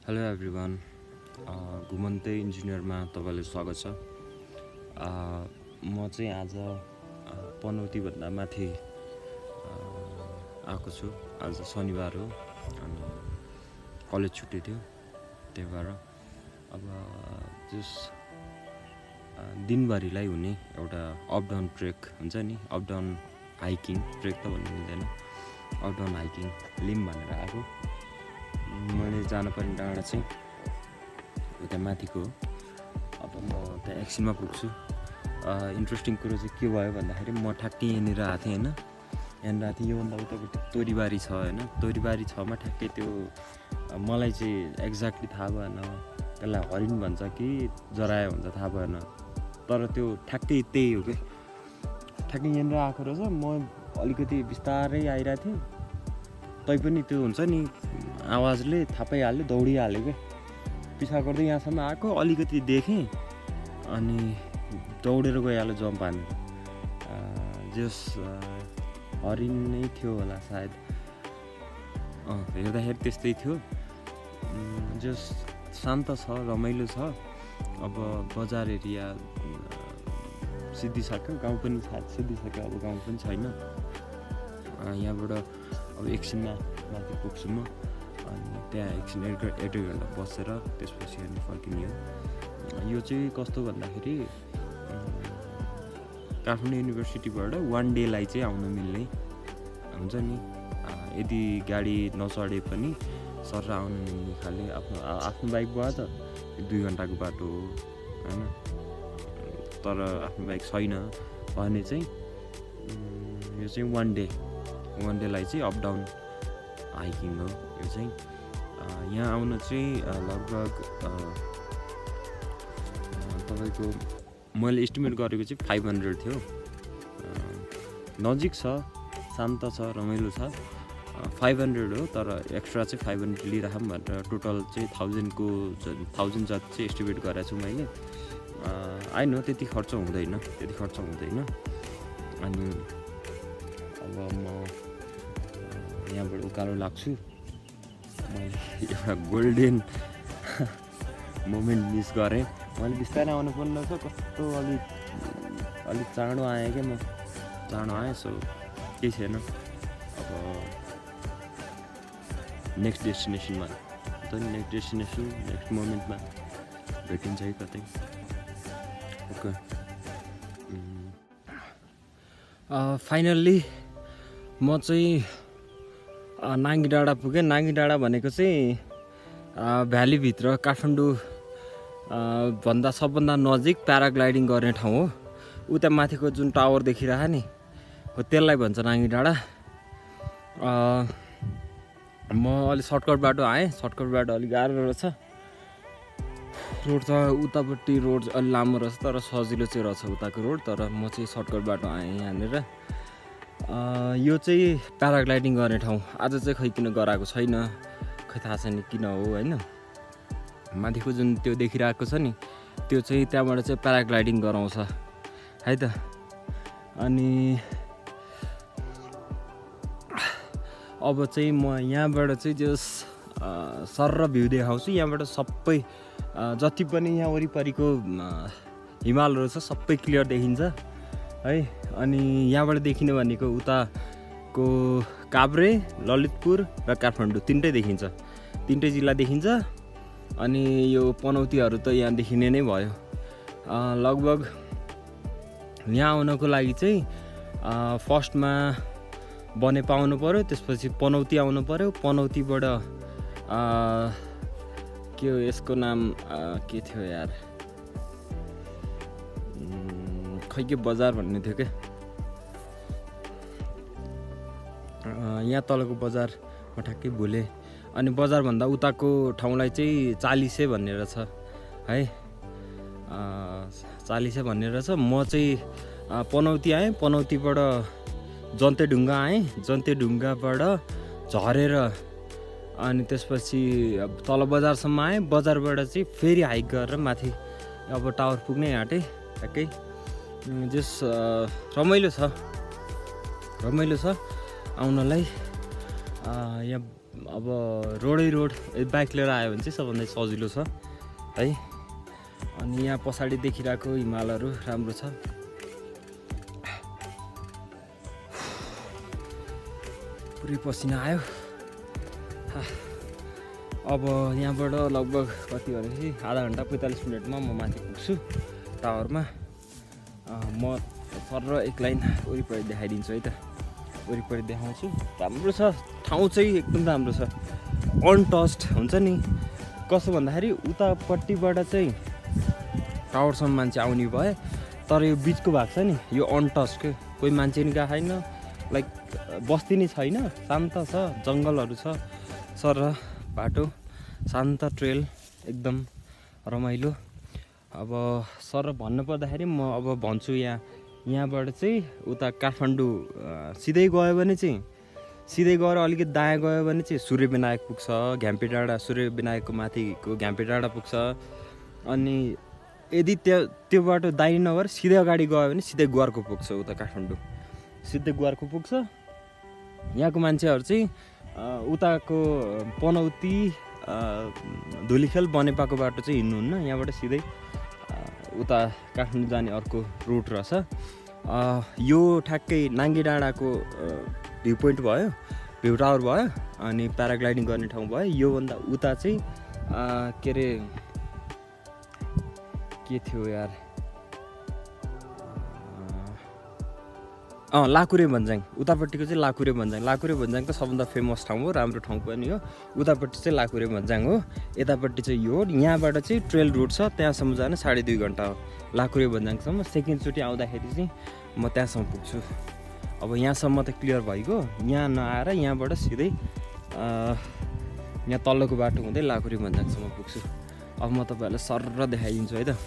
Hello everyone घुमन्ते इन्जिनियरमा तपाईँलाई स्वागत छ। म चाहिँ आज पनौतीभन्दा माथि आएको छु। आज शनिबार हो अनि कलेज छुट्टी थियो, त्यही भएर अब जस दिनभरिलाई हुने एउटा अप डाउन ट्रेक हुन्छ नि, अप डाउन हाइकिङ, ट्रेक त भन्नु मिल्दैन, अप डाउन हाइकिङ लिम भनेर आएको। मैले जानुपर्ने डाँडा चाहिँ उता माथिको हो। अब म त्यहाँ एकछिनमा पुग्छु। इन्ट्रेस्टिङ कुरो चाहिँ के भयो भन्दाखेरि म ठ्याक्कै यहाँनिर आएको थिएँ होइन, यहाँनिर आएको थिएँ। योभन्दा उतापट्टि तोरीबारी छ होइन, तोरीबारी छमा ठ्याक्कै त्यो मलाई चाहिँ एक्ज्याक्टली थाहा भएन, त्यसलाई हरिण भन्छ कि जरायो भन्छ थाहा भएन, तर त्यो ठ्याक्कै त्यही हो कि ठ्याक्कै यहाँनिर आएको रहेछ। म अलिकति बिस्तारै आइरहेको थिएँ, तैपनि त्यो हुन्छ नि आवाजले थाहा पाइहाल्यो, दौडिहाल्यो क्या। पिछा गर्दै यहाँसम्म आएको, अलिकति देखेँ अनि दौडेर गइहाल्यो जम्प हानेर। जस हरिण नै थियो होला सायद, हेर्दाखेरि त्यस्तै थियो। जस शान्त छ, रमाइलो छ। अब बजार एरिया सिद्धिसक्यो, गाउँ पनि सिद्धिसक्यो, अब गाउँ पनि छैन। यहाँबाट अब एकछिनमा माथि पुग्छु म, अनि त्यहाँ एकछिन 1.5 घन्टा बसेर त्यसपछि अनि फर्किने हो। यो चाहिँ कस्तो भन्दाखेरि काठमाडौँ युनिभर्सिटीबाट वान डेलाई चाहिँ आउन मिल्ने हुन्छ नि। यदि गाडी नचढे पनि सर आउनु मिल्ने खाले आफ्नो बाइक भयो त 2 घन्टाको बाटो हो होइन, तर आफ्नो बाइक छैन भने चाहिँ यो चाहिँ वान डेलाई चाहिँ अप डाउन हाइकिङ हो यो चाहिँ। यहाँ आउन चाहिँ लगभग तपाईँको मैले एस्टिमेट गरेको चाहिँ 500 थियो। नजिक छ, शान्त छ, रमाइलो छ। 500 हो, तर एक्स्ट्रा चाहिँ 500 लिइराखौँ भनेर टोटल चाहिँ 1000 जति चाहिँ एस्टिमेट गरेको छु मैले। आइन त्यति खर्च हुँदैन। अनि अब म यहाँबाट उकालो लाग्छु। मैले एउटा गोल्डेन मोमेन्ट मिस गरेँ। मैले बिस्तारै आउनु पर्ने रहेछ, कस्तो अलिक चाँडो आएँ क्या। म चाँडो आएँ, सो केही छैन। अब नेक्स्ट डेस्टिनेसनमा त नि, नेक्स्ट मोमेन्टमा भेटिन्छ है कतै। ओके, फाइनल्ली म चाहिँ नाङ्गी डाँडा पुगेँ। नाङ्गी डाँडा भनेको चाहिँ भ्यालीभित्र काठमाडौँ भन्दा सबभन्दा नजिक प्याराग्लाइडिङ गर्ने ठाउँ हो। उता माथिको जुन टावर देखिरहेको नि हो, त्यसलाई भन्छ नाङ्गी डाँडा। म अलिक सर्टकट बाटो आएँ। सर्टकट बाटो अलिक गाह्रो रहेछ। रोड त उतापट्टि रोड अलि लामो रहेछ, तर सजिलो चाहिँ रहेछ उताको रोड। तर म चाहिँ सर्टकट बाटो आएँ यहाँनिर। यो चाहिँ प्याराग्लाइडिङ गर्ने ठाउँ। आज चाहिँ खै किन गराएको छैन, खै थाहा छैन किन हो होइन। माथिको जुन त्यो देखिरहेको छ नि, त्यो चाहिँ त्यहाँबाट चाहिँ प्याराग्लाइडिङ गराउँछ है त। अनि अब चाहिँ म यहाँबाट चाहिँ जस सरर भ्यू देखाउँछु। यहाँबाट सबै जति पनि यहाँ वरिपरिको हिमालहरू छ सबै क्लियर देखिन्छ है। अनि यहाँबाट देखिने भनेको उताको काभ्रे, ललितपुर र काठमाडौँ तिनटै देखिन्छ, तिनटै जिल्ला देखिन्छ। अनि यो पनौतीहरू त यहाँ देखिने नै भयो। लगभग यहाँ आउनको लागि चाहिँ फर्स्टमा बनेपा आउनु पऱ्यो, त्यसपछि पनौती आउनु पऱ्यो। पनौतीबाट के हो यसको नाम, के थियो यार, खै के बजार भन्ने थियो क्या। यहाँ तलको बजार म ठ्याक्कै भुलेँ। अनि बजारभन्दा उताको ठाउँलाई चाहिँ चालिसे भन्ने रहेछ है, 40 भन्ने रहेछ। म चाहिँ पनौती आएँ, पनौतीबाट जन्तेढुङ्गा आएँ, जन्तेढुङ्गाबाट झरेर अनि त्यसपछि तल बजारसम्म आएँ। बजारबाट चाहिँ फेरि हाइक गरेर माथि अब टावर पुग्नै आँटेँ ठ्याक्कै। जस रमाइलो छ आउनलाई। यहाँ अब रोड बाइक लिएर आयो भने चाहिँ सबभन्दा सजिलो छ है। अनि यहाँ पछाडि देखिरहेको हिमालहरू राम्रो छ। पुरै पसिना आयो। अब यहाँबाट लगभग कति भनेपछि आधा घन्टा 45 मिनटमा म माथि पुग्छु टावरमा। म सर एक लाइन वरिपरि देखाइदिन्छु है त। वरिपरि देखाउँछु। राम्रो छ ठाउँ चाहिँ एकदम राम्रो छ। अनटच्ड हुन्छ नि। कसो भन्दाखेरि उतापट्टिबाट चाहिँ टावरसम्म मान्छे आउने भए, तर यो बिचको भाग छ नि यो अनटच्ड के, कोही मान्छे नि गएको छैन, लाइक बस्ती नै छैन, शान्त छ, जङ्गलहरू छ, सर बाटो शान्त, ट्रेल एकदम रमाइलो। अब सर भन्नुपर्दाखेरि म अब भन्छु यहाँबाट चाहिँ उता काठमाडौँ सिधै गयो भने चाहिँ, सिधै गएर अलिकति दायाँ गयो भने चाहिँ सूर्य विनायक पुग्छ, घ्याम्पे डाँडा, सूर्य विनायकको माथिको घ्याम्पे डाँडा पुग्छ। अनि यदि त्यो बाटो दाहिने नगएर सिधै अगाडि गयो भने सिधै गुवारको पुग्छ, उता काठमाडौँ सिधै गुवारको पुग्छ। यहाँको मान्छेहरू चाहिँ उताको पनौती धुलीखेल बनेपाको बाटो चाहिँ हिँड्नुहुन्न, यहाँबाट सिधै उता काठमाडौँ जाने अर्को रुट रहेछ। यो ठ्याक्कै नाङ्गे डाँडाको भ्यू पोइन्ट भयो, भ्यू टावर भयो, अनि प्याराग्लाइडिङ गर्ने ठाउँ भयो। योभन्दा उता चाहिँ के अरे के थियो यार, लाकुरे भन्ज्याङ, उतापट्टिको चाहिँ लाकुरे भन्ज्याङ। लाकुरे भन्ज्याङ त सबभन्दा फेमस ठाउँ हो, राम्रो ठाउँ पनि हो। उतापट्टि चाहिँ लाकुरे भन्ज्याङ हो, यतापट्टि चाहिँ यो हो। यहाँबाट चाहिँ ट्रेल रुट छ, त्यहाँसम्म जान 2.5 घन्टा हो लाकुरे भन्ज्याङसम्म। सेकेन्डचोटि आउँदाखेरि चाहिँ म त्यहाँसम्म पुग्छु। अब यहाँसम्म त क्लियर भइगयो, यहाँ नआएर यहाँबाट सिधै यहाँ तल्लोको बाटो हुँदै लाकुरे भन्ज्याङसम्म पुग्छु। अब म तपाईँहरूलाई सरर देखाइदिन्छु है त।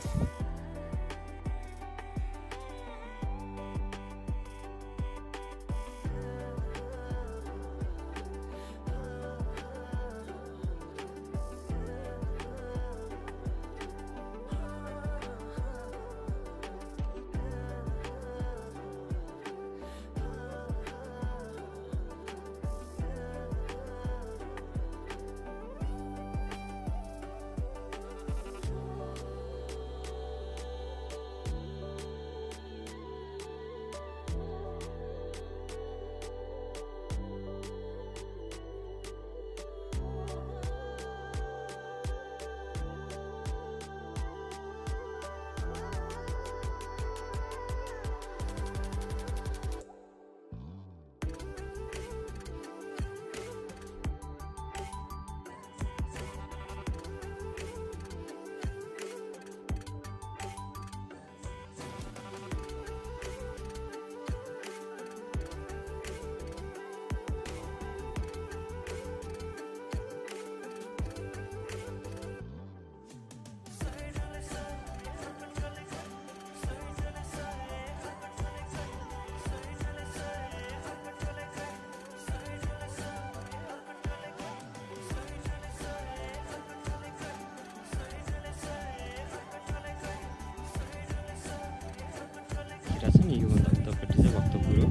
छ नि योभन्दा उतापट्टि चाहिँ भक्तपुर हो।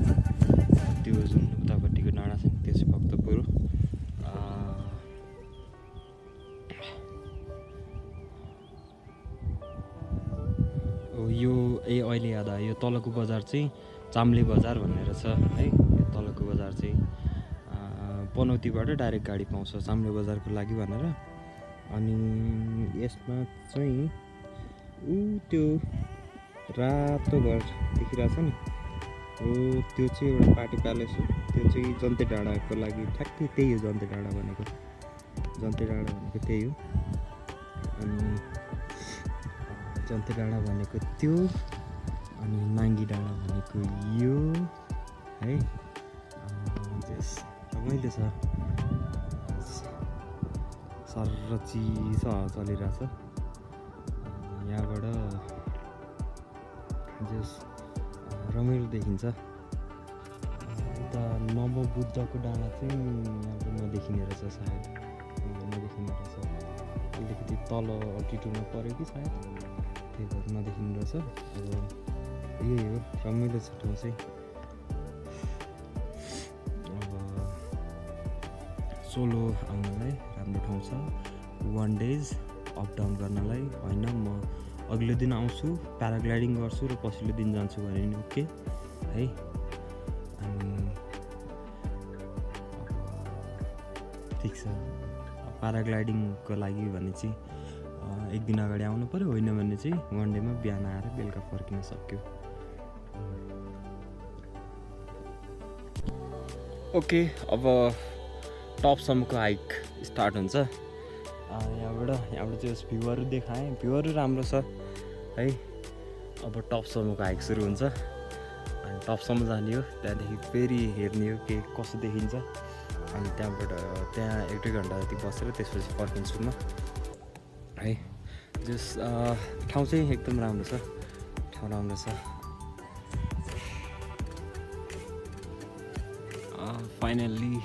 त्यो जुन उतापट्टिको डाँडा छ नि त्यो चाहिँ भक्तपुर हो। यो अहिले याद आयो, यो तलको बजार चाहिँ चाम्ले बजार भनेर छ है। यो तलको बजार चाहिँ पनौतीबाट डाइरेक्ट गाडी पाउँछ चाम्ले बजारको लागि भनेर। अनि यसमा चाहिँ त्यो रातो घर देखिरहेछ नि हो, त्यो चाहिँ एउटा पार्टी प्यालेस हो। त्यो चाहिँ जन्ते डाँडाको लागि ठ्याक्कै त्यही हो, जन्ते डाँडा भनेको, जन्ते डाँडा भनेको त्यही हो। अनि जन्ते डाँडा भनेको त्यो, अनि नाङ्गी डाँडा भनेको यो है। रमाइलो छ, सररची चलिरहेछ यहाँबाट, जस रमाइलो देखिन्छ। उता नवबुद्धको डाँडा चाहिँ अब नदेखिने रहेछ, सायद नदेखिने रहेछ, अलिकति तल अल्टिट्युडमा पऱ्यो कि सायद, त्यही भएर नदेखिने रहेछ। अब यही हो, रमाइलो छ ठाउँ चाहिँ। अब सोलो आउनलाई राम्रो ठाउँ छ 1 डेज अप डाउन गर्नलाई होइन म अघिल्लो दिन आउँछु प्याराग्लाइडिङ गर्छु र पछिल्लो दिन जान्छु भने नि ओके है अनि ठिक छ प्याराग्लाइडिङको लागि भने चाहिँ एक दिन अगाडि आउनु पऱ्यो होइन भने चाहिँ 1 डेमा बिहान आएर बेलुका फर्किन सक्यो ओके अब टपसम्मको हाइक स्टार्ट हुन्छ यहाँबाट चाहिँ भ्यूहरू देखाएँ भ्यूहरू राम्रो छ है अब टपसम्मको हाइक सुरु हुन्छ अनि टपसम्म जाने हो त्यहाँदेखि फेरि हेर्ने हो के कसो देखिन्छ अनि त्यहाँ 1-2 घन्टा जति बसेर त्यसपछि फर्किन्छु म है जस ठाउँ चाहिँ एकदम राम्रो छ ठाउँ राम्रो छ फाइनल्ली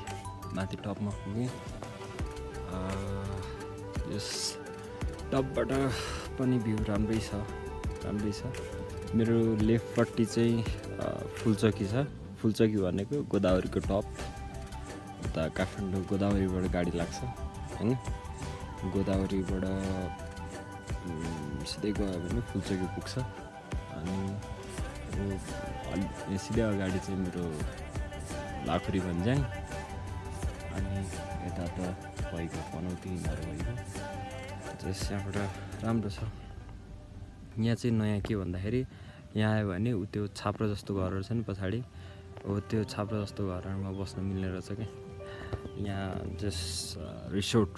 माथि टपमा पुगेँ यस टपबाट पनि भ्यू राम्रै छ मेरो लेफ्टपट्टि चाहिँ फुलचोकी छ फुलचोकी भनेको गोदावरीको टप उता काठमाडौँ गोदावरीबाट गाडी लाग्छ होइन गोदावरीबाट सिधै गयो भने फुलचोकी पुग्छ अनि सिधै अगाडि चाहिँ मेरो लाखुरी भन्ज्याङ अनि यता त भइगयो पनौती हिँडाहरू भइगयो जस यहाँबाट राम्रो छ यहाँ चाहिँ नयाँ के भन्दाखेरि यहाँ आयो भने त्यो छाप्रो जस्तो घरहरू छ नि पछाडि हो त्यो छाप्रो जस्तो घरहरूमा बस्न मिल्ने रहेछ क्या यहाँ जस रिसोर्ट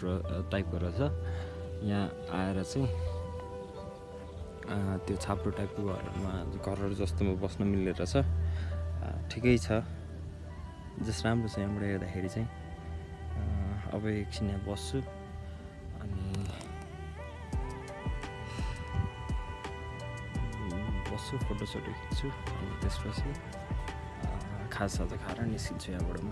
टाइपको रहेछ यहाँ आएर चाहिँ त्यो छाप्रो टाइपको घरहरू जस्तोमा बस्न मिल्ने रहेछ ठिकै छ जस राम्रो छ यहाँबाट हेर्दाखेरि चाहिँ अब एकछिन यहाँ बस्छु अनि फोटोसोटो खिच्छु अनि त्यसपछि खाजासाजा खाएर निस्किन्छु यहाँबाट म